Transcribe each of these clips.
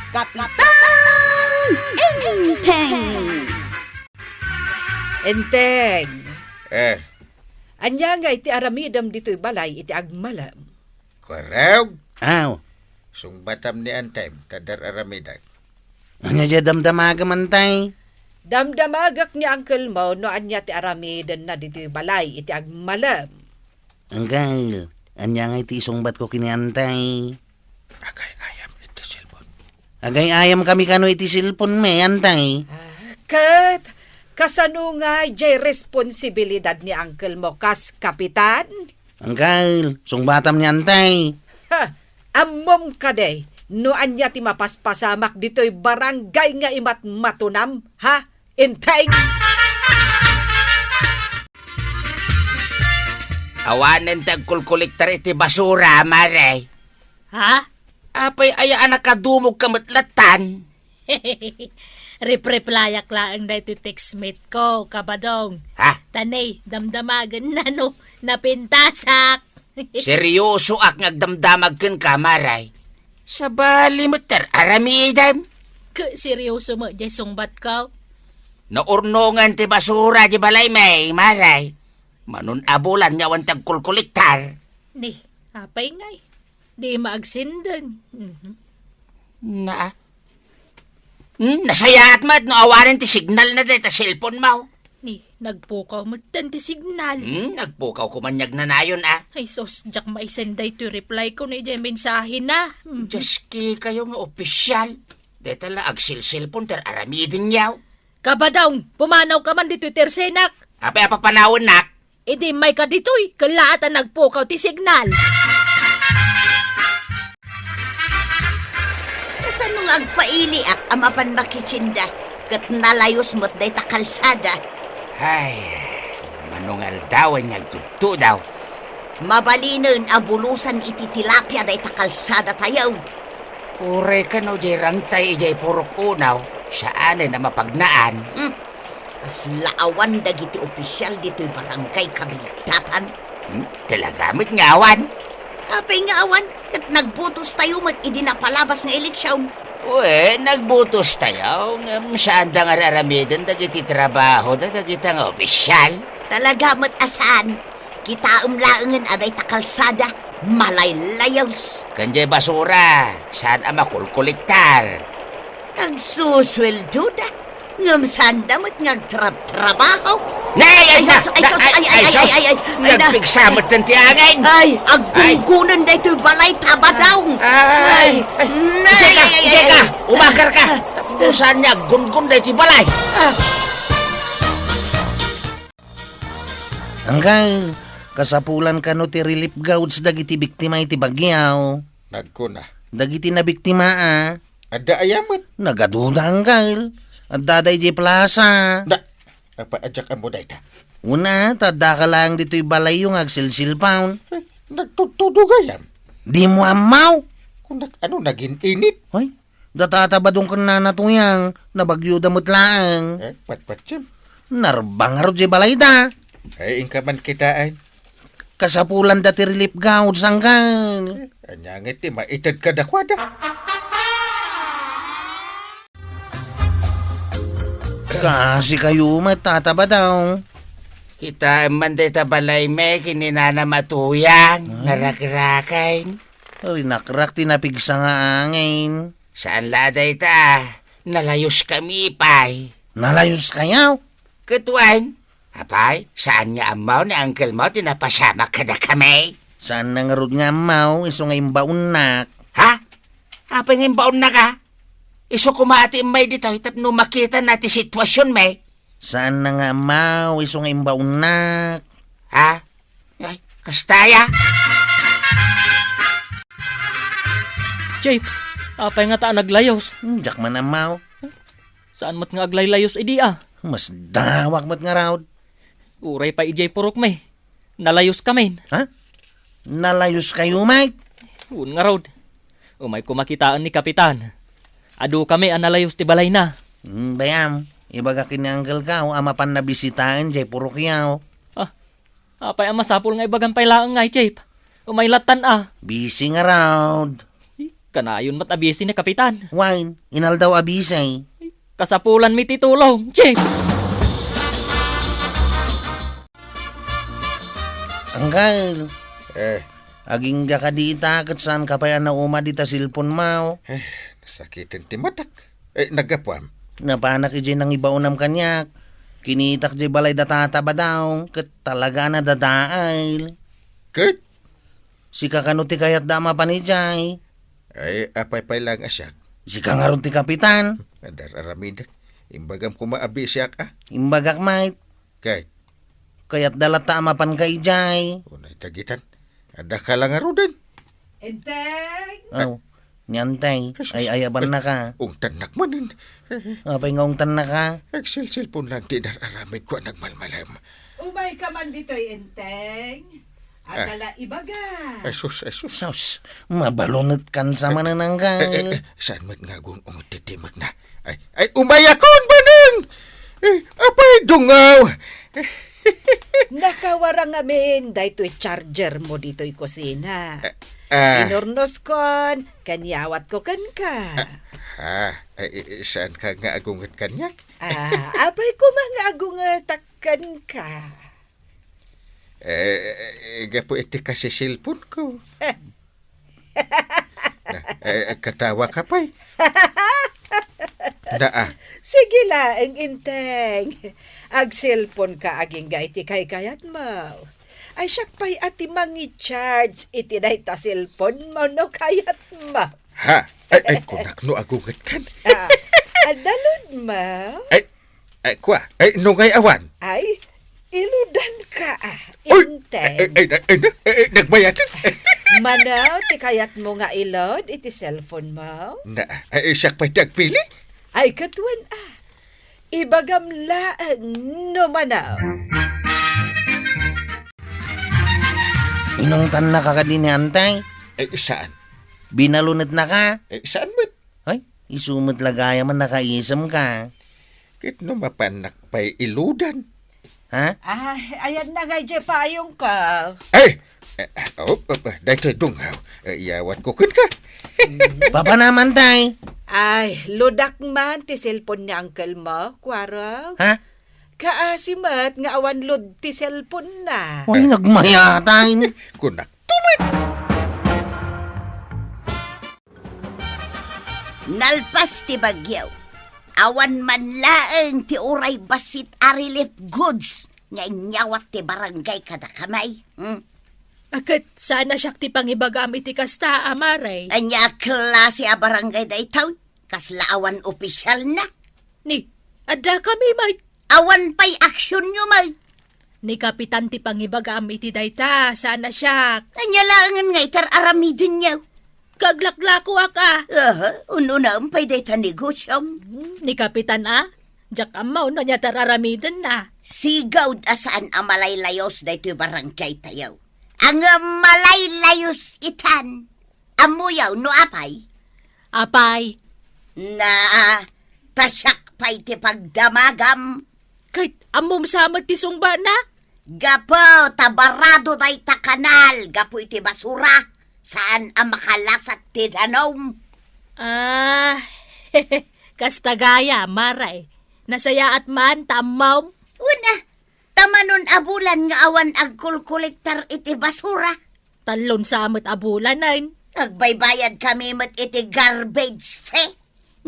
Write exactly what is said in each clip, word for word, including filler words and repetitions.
Kapitan Enteng! Enteng! Eh. Ania ngay ti aramidem ditoy balay iti agmalem? Kwarog? Aw. Sungbatam ni Antay, ta dar-aramidak. Ania diay damdamagem, Antay? Damdamagek ni uncle mo no ania ti aramidenna ditoy balay iti agmalem. Uncle, ania ngay ti isungbatko ken ni Antay? Agay-ayam iti cellphone. Agay-ayam kami kano iti cellphone mi, Antay? Ah, ket kasano nga diay responsibilidad ni uncle mo kas kapitan? Uncle, sungbatam ni Antay. Ha, ammom kadi no ania ti mapaspasamak ditoy barangay nga imatmatonam, ha? Enteng! Awanen ti agkulkolektar iti basura, Mare. Ha? Apay aya a nakadumog ka met latan? Repreplayak laeng daytoy textmate ko, Kabadong. Ha? Ta ne, damdamagenna no napintasak. Seryosoak nga agdamdamag kenka, Maray. Sabali met ti ar-aramidem. Ket seryoso met diay sungbatko. Naurnongen ti basura diay balaymi, Maray. Manun-abulan nga awan ti agkulkolektar. Ni, apay ngay? Di maagsenden. Mhm. Naa. Hmm, nasayaat met no awanen ti signalna dayta cellphone mo. Ni, nagpukaw metten ti signal. Hmm, nagpukaw koma ti agnanayon, a. Ay sus, diak maisend daytoy reply ko ni diay mensahena. Mhm. Dios, kikayo nga opisyal. Dayta la agselselpon ti ar-aramidenyo. Kabadong, pumanawka man ditoy tersenak. Apay a papanawennak? Idi immayka ditoy, kellaat a nagpukaw ti signal. Kasano nga agpailiak a mapan makitienda ket nalayos met dayta kalsada? Ay, manungaldawen nga agtudtudaw. Mabalinen a bulosan iti tilapia dayta kalsada tayo. Uray kano diay rangtay idiay purok unaw, saanen a mapagnaan. Hmm. Kasla awan dagiti opisyal ditoy barangay kabildatan. Hmm? Talaga met nga awan? Apay nga awan? Ket nagbotos tayo met idi napalabas nga eleksion. Wen, nagbotos tayo, ngem saanda nga ar-aramiden dagiti trabahoda dagita nga opisyal. Talaga met a saan. Kitaem laengen a dayta kalsada, malaylayos. Ken diay basura, saan a makulkolektar. Agsusueldoda, ngem saanda met nga agtrabtrabaho. Nay, ay, ay, sus, ay, na, sus, ay, ay, ay, ay, sus. Ay, ay, ay, ay, na. Nagpigsa met ti angin. Ay, aggunggonen daytoy balay, Kabadong. Ay, ay, nay, ay, ay, ay, ay, ay. Umakar ka. Tapno saan nga aggungon daytoy balay. Ah. Anggal, kasapulan kano ti relief goods dagiti biktima iti bagyo? Nagkuna. Dagiti nabiktima a? Adda aya met? Nagaduda, anggal. Addada idiay plasa. Da, apa, ajak ammo dayta? Una, ta addaka laeng ditoy balayyo nga agsilsilpaw. Eh, nagtudtudo gayam. Dimo ammaw? Kunak, ano, nagin-init? Hoy, data Tabadong ken Nana Tuyang, nabagyoda met laeng. Eh, patpatsim. Narbang ngarud diay balayda. Ay, inka man kitaen. Kasapulanda ti relief goods, anggal. Eh, ania nga ti maited kadakuada? Kasi kayo met, Tata Badong. Kitaem man dayta balaymi ken ni Nana Matuyang, hmm? Narakrakay. Rinakrak ti napigsa nga angin. Saan la dayta? Nalayos kami pay. Nalayos kayo? Ket wen, apay, saan nga ammo ni uncle mo ti napasamak kadakami? Saan na ngarud nga ammo, isu nga imbaonnak. Ha? Apay nga imbaonnak, a? Isu koma ti immay ditoy tapno makitana ti situasionmi. Saan na nga ammo, isu nga imbaonnak. Ha? Ay, kasta aya. Chief, apay ngata a naglayos? Hmm, diak man ammo. Saan met nga aglaylayos idi, a? Masdawak met ngarud. Uray pay idiay purokmi. Nalayos kamin. Ha? Nalayos kayo, Mike? Wen ngarud. Umay koma kitaen ni Kapitan. Adu kami a nalayos ti balayna. Hmm, bay-am, ibaga ken ni uncle ko a mapanna bisitaen diay purokyo. Ah, apay a masapul nga ibagam pay laeng ngay, Chief? Umay lattan a. Busy ngarud. Eh, Kanayon met a busy ni Kapitan. Wen, inaldaw a busy. Kasapulanmi ti tulong. Ching! Uncle. Eh. Agingga ka dita, ket saan ka pay a nauma dita cellphone mo? Eh, nasakiten ti matak. Eh, naggapuam? Napanak idiay nangibaonam kaniak. Kinitak diay balay da Tata Badong, ket talaga a nadadael. Ket? Sika kano ti kayatda a mapan idiay? Ay, apay pay laeng a siak? Sika ngarud ti kapitan. Adar-aramidek. Imbagam koma a bisiak, a. Imbagak met. Kay? Kayatda latta a mapanka idiay. Unay dagitan. Adda ka la ngaruden. Enteng! Aw, ni Antay, ay-ayabanna ka. Ungtannak manen. Apay nga ungtannaka? Agselselpon lang ti dar-aramidko a nagmalmalem. Umayka man ditoy, Enteng. Adda la ibaga. Ay, sus, ay, sus. Sus, mabalunetkan sa manen, Uncle. Eh, eh, eh, saan met nga agung-unget ti timekna? Ay, ay, umayakon, Manang! Eh, apay, dungaw! Nakawarang amin daytoy charger mo ditoy kusina. Ah, ah. Inurnoskon, ken iyawatko kenka. Ah, ah, eh, eh, saan ka nga agunget kaniak? Ah, apay koma nga agungetak kenka? Eh, eh, eh, gapu iti kasiselponko. Na, eh, agkatawa ka pay. Naa. Sige laeng, Enteng. Agselponka agingga iti kaykayatmo. Ay, siak pay a ti mangi-charge iti dayta selponmo no kayatmo. Ha? Ay, ay, kunak no agungetkan. Ah, adda loadmo? Ay, Ay, kua, ay, no ngay awan? Ay, iludanka, a, Uy! Enteng. Ay, ay, ay, ay, na, ay, ay, nagbayaten. Mano ti kayatmo nga i-load iti cellphone mo? Na, ay, siak pay ti agpili? Ay, ket wen, a. Ibagam laeng no mano. Inungtannaka kadi ni Antay? Ay, saan? Binalunetnaka? Ay, saan met? Ay, isu met la gayam a nakaisemka. Ket no mapannak pay iludan. Ha? Ah, ayanna ngay diay payongko. Ay! Eh, eh, oh, oh, oh, daytoy dungaw. Eh, iyawatko kenka. Papa naman, tay. Ay, loadak man ti cellphone ni uncle mo, kuarog. Ha? Kaasi met nga awan load ti cellphone na. Ay, nagmayatan. Kunak tumit. Nalpas ti bagyo, awan man laeng ti uray bassit a relief goods nga inyawat ti barangay kadakami. Hmm? A, ket saan a siak ti pangibagam iti kasta, a, Mare? Ania a klase a barangay daytoy? Kasla awan opisyalna? Ni, adda kami met. Awan pay aksionyo met. Ni Kapitan ti pangibagam iti dayta, saan a siak. Ania laengen nga itar aramidenyo? Kaglaklakoak a. Aha, un-unaem pay dayta negosiom. Hmm, ni Kapitan a? Diak ammo no ania tar aramidenna. Sigud a saan a malaylayos daytoy barangay tayo. Ngem malaylayos itan. Ammoyo no apay? Apay? Na, ta siak pay ti pagdamagam. Ket ammom sa met ti sungbatna? Gapu ta barado dayta kanal gapu iti basura, saan a makalasat ti danum. Ah, kasta gayam, Mare. Nasayaat man ta ammom. Wen a, ta manon a bulan nga awan agkolkolektar iti basura. Tallon sa met a bulanen. Agbaybayadkami met iti garbage fee.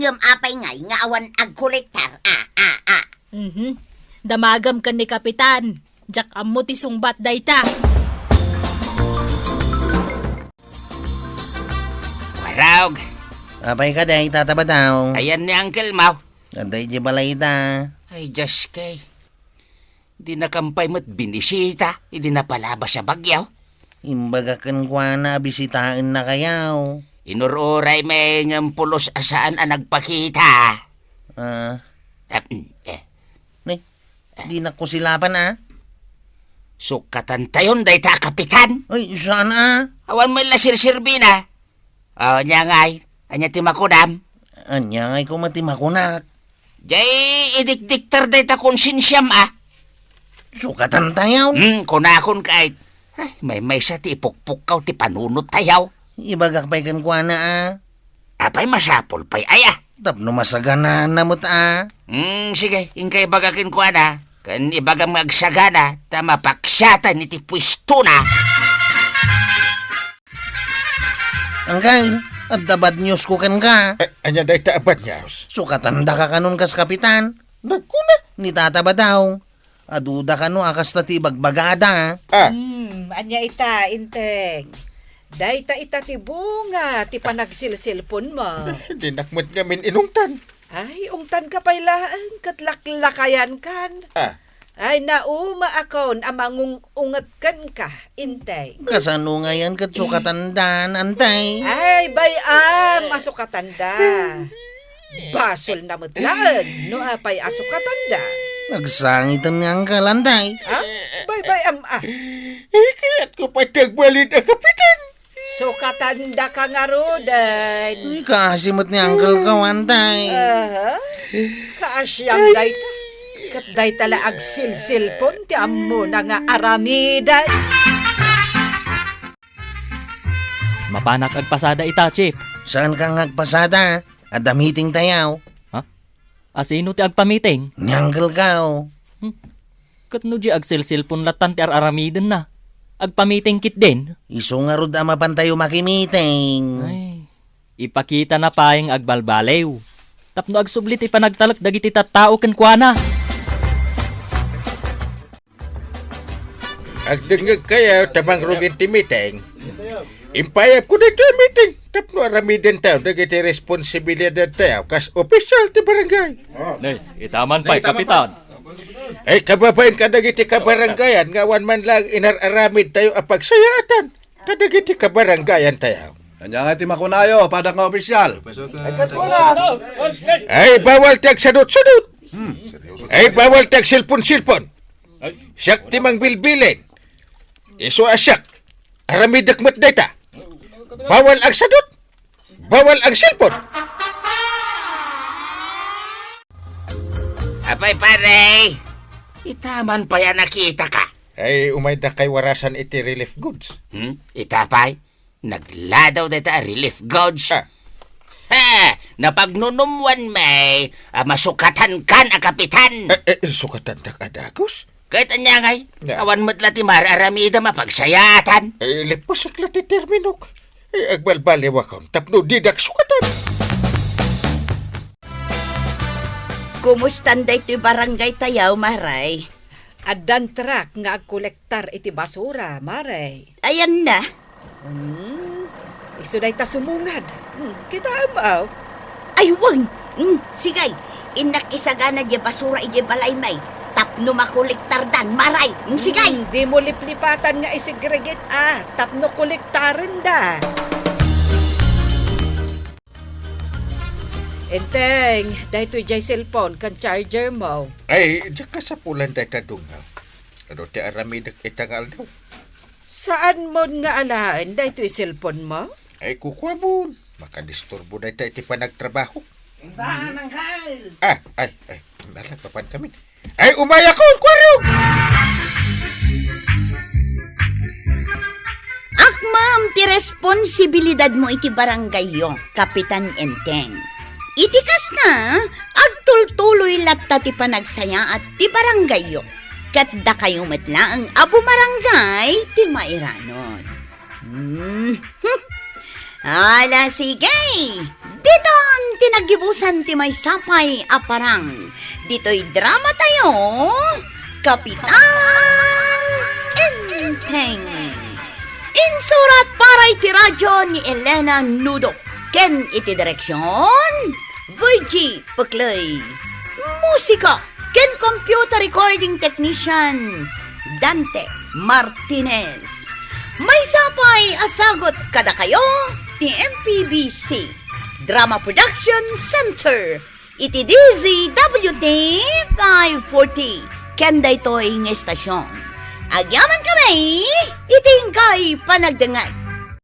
Ngem apay ngay nga awan agkolektar? A, a, a. Mhm. Damagem ken ni Kapitan. Diak ammo ti sungbat dayta. Warog. Apay kadi, Tata Badong? Ayan ni Uncle Mau. Adda idiay balay da. Ay, Diyos kay. Dinakam pay met binisita idi napalabas a bagyo. Imbagak kenkuana a bisitaennakayo. Inur-uray met ngem pulos a saan a nagpakita. Ah. Eh, mm, eh. Ni, dinak ko silapan, a? Sukatantayon dayta, Kapitan. Ay, saan, a? Awan met la sirsirbina. O, ania ngay? Ania ti makunam? Ania ngay koma ti makunak? Jay, idikdiktar dayta konsensiam, a. Sukatantayo? Hmm, kunakon kay. Ay, maymaysa ti ipukpukkaw ti panunottayo. Ibagak pay kenkuana, a. Apay, masapul pay aya? Tapno masaganaan na met a. Hmm, sige, inka ibaga kenkuana, ken ibagam nga agsagana, ta mapaksiatan iti puestona. Angkel, adda bad news ko kenka. A-, ania dayta a bad news? Sukatandaka kanon kas kapitan. Nagkuna? Ni Tata Badong. Aduda kano a kasta ti ibagbagada. Ah. Hmm, ania ita, Enteng? Dayta ita ti bunga ti panagsilsilponmo. Dinak met ngamin inungtan. Ay, ungtanka pay laeng ket laklakayankan. Ah. Ay, naumaakon a mangung-unget kenka, Enteng. Kasano ngayen ket sukatandan, Antay? Ay, bay-am a sukatanda. Basolna met laeng no apay a sukatanda. Nagsangiten ni Angkel, Antay. Ha? Bay-, bay-am a. Ay, kayatko pay ti agbalin a kapitan. Sukatandaka ngaruden. Ay, kaasi met ni Angkel ko, Antay. Aha. Kaasiam dayta. Ket dayta la agsilsilpon ti ammona nga aramiden. Mapanak agpasada ita, Chief. Saanka nga agpasada? Adda meeting tayo. Ha? Asino ti agpamiting? Ni Angkel ko. Hmm. Ket no di agsilsilpon lattan ti ar-aramidenna, agpamiting ketdin? Isu ngarud a mapan tayo makimiting. Ay, ipakitana pay nga agbalbaliw tapno agsubli ti panagtalek dagiti tattao kenkuana. Agdengngegkayo ta mangrugin ti meeting. Impayabko daytoy a meeting tapno aramidentayo dagiti responsibilidadtayo kas opisyal ti barangay. Nay, itaman pay, Kapitan. Ay, kababain kadagiti kabarangayan nga awan man laeng inar-aramidtayo a pagsayaatan kadagiti kabarangayantayo. Ania nga ti makunayo, padak nga opisyal? Ay, bawal ti agsadut-sudut. Hmm, seryoso. Ay, bawal ti agsilpon-silpon. Siak ti mangbilbilin. Isu a siak, aramidek met dayta. Bawal agsadut, bawal agsilpon. Apay, pare, itaman pay a nakitaka. Ay, umayda kay warasan iti relief goods. Hmm? Ita pay? Nagladaw dayta a relief goods. Ah. Ha! Napagnunumwan may a masukatankan a kapitan. Eh, eh, sukatandak a dagus? Ket ania ngay? Na. Awan met la ti mar-aramidem a pagsayaatan. Eh, lippasek la ti terminok. Eh, agbalbaliwakon tapno didak sukatan. Kumustan daytoy barangay tayo, Maray? Addan truck nga agkolektar iti basura, Maray. Ayanna? Hmm, isu dayta sumungad. Hmm, kitaem, aw. Ay, wen! Hmm, sigay, innak isagana diay basura idiay balaymi tapno makolektardan, Maray. Hmm, sigay! Hmm, dimo liplipatan nga isegregate, a, tapno kolektarenda. Enteng, daytoy diay cellphone ken chargermo. Ay, diak kasapulan dayta dungngaw. Adu ti aramidek ita nga aldaw. Saanmon nga alaen daytoy cellphonemo? Ay, kukuamon. Makadisturbo dayta iti panagtrabaho. Intaan, Angkel! Ah, ay, ay. Ala, papan kami. Ay, umayakon, kuarog! Akmam ti responsibilidadmo iti barangayyo, Kapitan Enteng. Iti kasna, agtultuloy latta ti panagsayaat ti barangayyo, ket dakayo met laeng a bumarangay ti mairanod. Hmm. Ala, sige. Ditan ti naggibusan ti maysa pay a parang. Ditoy dramatayo, Kapitan Enteng. Insurat para iti radyo ni Elena Nudo ken iti direksion, Virgie Peclay. Musika ken computer recording technician, Dante Martinez. Maysa pay a sagut kadakayo ti M P B C Drama Production Center iti D Z W T five forty ken daytoy nga estasion. Agyaman kami iti inkay panagdengngeg.